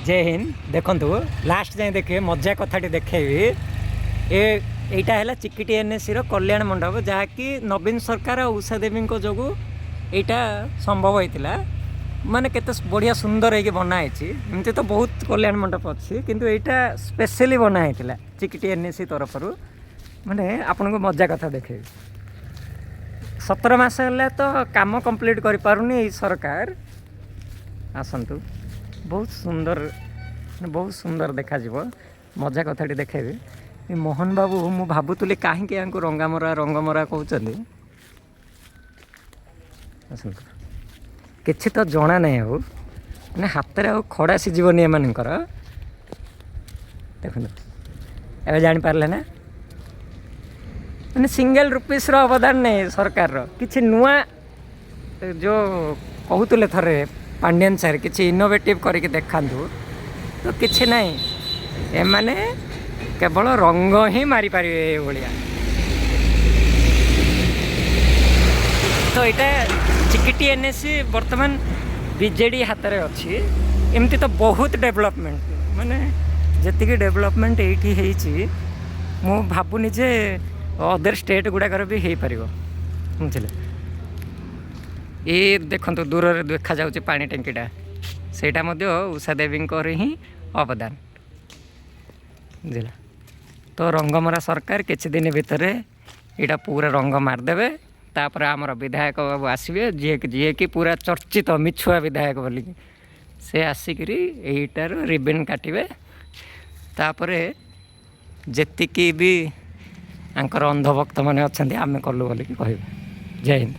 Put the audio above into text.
ଜୟ ହିନ୍ଦ। ଦେଖନ୍ତୁ, ଲାଷ୍ଟ ଯାଏଁ ଦେଖିବେ, ମଜା କଥାଟି ଦେଖେଇବି। ଏଇଟା ହେଲା ଚିକିଟି ଏନ୍ଏସିର କଲ୍ୟାଣ ମଣ୍ଡପ, ଯାହାକି ନବୀନ ସରକାର ଆଉ ଉଷା ଦେବୀଙ୍କ ଯୋଗୁଁ ଏଇଟା ସମ୍ଭବ ହେଇଥିଲା। ମାନେ କେତେ ବଢ଼ିଆ ସୁନ୍ଦର ହେଇକି ବନା ହେଇଛି। ଏମିତି ତ ବହୁତ କଲ୍ୟାଣ ମଣ୍ଡପ ଅଛି, କିନ୍ତୁ ଏଇଟା ସ୍ପେଶିଆଲି ବନା ହେଇଥିଲା ଚିକିଟି ଏନ୍ଏସି ତରଫରୁ। ମାନେ ଆପଣଙ୍କୁ ମଜା କଥା ଦେଖେଇବି। 17 ମାସ ହେଲା ତ କାମ କମ୍ପ୍ଲିଟ୍ କରିପାରୁନି ଏଇ ସରକାର। ଆସନ୍ତୁ, ବହୁତ ସୁନ୍ଦର, ମାନେ ବହୁତ ସୁନ୍ଦର ଦେଖାଯିବ। ମଜା କଥାଟି ଦେଖେଇବି। ଏ ମୋହନ ବାବୁ, ମୁଁ ଭାବୁଥିଲି କାହିଁକି ୟାଙ୍କୁ ରଙ୍ଗାମରା ରଙ୍ଗମରା କହୁଛନ୍ତି। ଆସନ୍ତୁ। କିଛି ତ ଜଣା ନାହିଁ ଆଉ, ମାନେ ହାତରେ ଆଉ ଖଡ଼ା ସିଝିବନି ଏମାନଙ୍କର। ଦେଖନ୍ତୁ, ଏବେ ଜାଣିପାରିଲେ ନା? ମାନେ ସିଙ୍ଗଲ ରୁପିସ୍ର ଅବଦାନ ନାହିଁ ସରକାରର। କିଛି ନୂଆ ଯେଉଁ କହୁଥିଲେ ଥରେ ପାଣ୍ଡିଆନ ସାର୍, କିଛି ଇନୋଭେଟିଭ୍ କରିକି ଦେଖାନ୍ତୁ, ତ କିଛି ନାହିଁ। ଏମାନେ କେବଳ ରଙ୍ଗ ହିଁ ମାରିପାରିବେ ଏଇଭଳିଆ। ତ ଏଇଟା ଚିକିଟି ଏନ୍ଏସି ବର୍ତ୍ତମାନ ବିଜେଡ଼ି ହାତରେ ଅଛି। ଏମିତି ତ ବହୁତ ଡେଭଲପମେଣ୍ଟ, ମାନେ ଯେତିକି ଡେଭଲପମେଣ୍ଟ ଏଇଠି ହେଇଛି, ମୁଁ ଭାବୁନି ଯେ ଅଦର ଷ୍ଟେଟ୍ ଗୁଡ଼ାକରେ ବି ହେଇପାରିବ, ବୁଝିଲେ? ଏ ଦେଖନ୍ତୁ, ଦୂରରେ ଦେଖାଯାଉଛି ପାଣି ଟାଙ୍କିଟା, ସେଇଟା ମଧ୍ୟ ଉଷା ଦେବୀଙ୍କର ହିଁ ଅବଦାନ, ବୁଝିଲେ? ତ ରଙ୍ଗମରା ସରକାର କିଛି ଦିନ ଭିତରେ ଏଇଟା ପୁରା ରଙ୍ଗ ମାରିଦେବେ। ତାପରେ ଆମର ବିଧାୟକ ବାବୁ ଆସିବେ, ଯିଏକି ପୁରା ଚର୍ଚ୍ଚିତ ମିଛୁଆ ବିଧାୟକ ବୋଲିକି, ସେ ଆସିକିରି ଏଇଟାରୁ ରିବନ୍ କାଟିବେ। ତାପରେ ଯେତିକି ବି ତାଙ୍କର ଅନ୍ଧଭକ୍ତମାନେ ଅଛନ୍ତି, ଆମେ କଲୁ ବୋଲିକି କହିବେ। ଜୟ ହିନ୍ଦ।